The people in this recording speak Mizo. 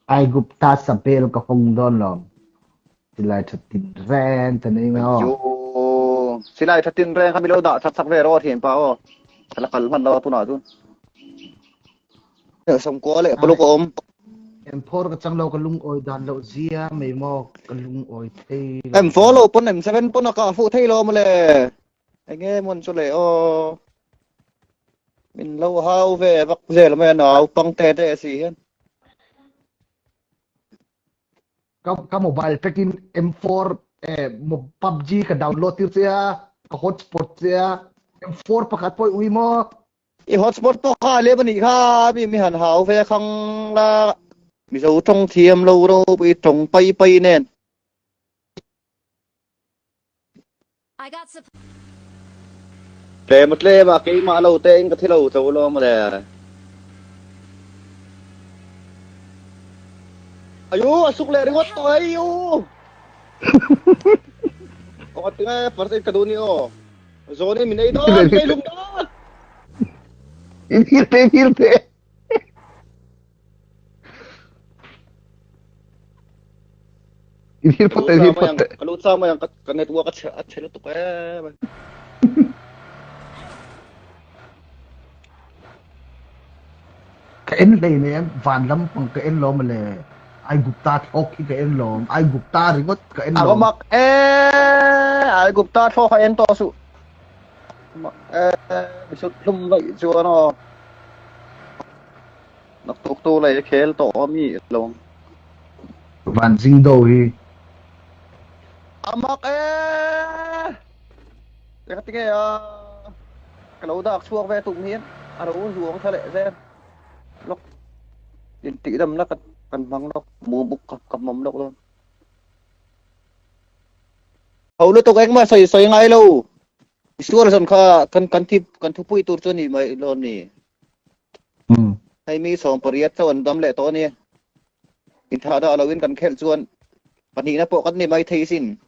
Aigupta sabel ka hawng dawn lawm. Silai tha tin reng ka nei mai aw. Ayo. Silai tha tin reng kha mi lo dah that sak ve rawh thianpa aw. Ka la kal hman lo a tunah chuan. Sawmkua leh paluk a awm. M4 ka chang lo ka lungawi dan loh zia mai maw ka lungawi thei lo. M4 lo pawn M7 pawn a kah fuh thei lo mawle. Enge mawn chu le aw. Min lo hau ve vak zel mai a naupang te te si hian. Ka ka mobile pekin M4 eh PUBG ka download tir che a ka hotspot che a M4 pakhat pawh i ui maw. I hotspot pawh kha a lem a nih kha mi mi han hau ve khang la Mizo tawng thiam lo ropui tawng pai pai nen. Tlem a tlem a keimah lo te in ka thi lo tho lo mawle. Ayu a suk leh ringawt tawh ei u. Aw tinge first aid ka duh ni aw. Zawn in min ei dawn, min ei lum dawn. In hil te, in hil te. In hil phawt te, in hil phawt te. Ka lu chang mai ang, ka network a chhe a chhe lutuk em. Ka en hlei nem, van lam pang ka en lawm le. Aigupta thlawk hi ka en lawm. Aigupta ringawt ka en lawm. A va mak e! Aigupta thlawk a en tawh suh. Mak e, mi sut hlum vaih chuan aw. Naktuk tu lei khel tawh a mi lo. Van zing do hi. A mak e! Engatinge a ka lo dak chhuak ve tum hian a lo zuang thla leh zel. Lawk intih damna ka kan hmang lawk mu buk ka ka hmawm lawk dawn. Ho lutuk engmah sawi sawi ngai lo. Isual zawn kha kan kan thi kan thupui tur chu ni mai lo ni. Hei mi 18 chauh an dam leh tawh a ni. Inthah dah loin kan khelh chuan pahnihna pawh kan ni mai thei sin.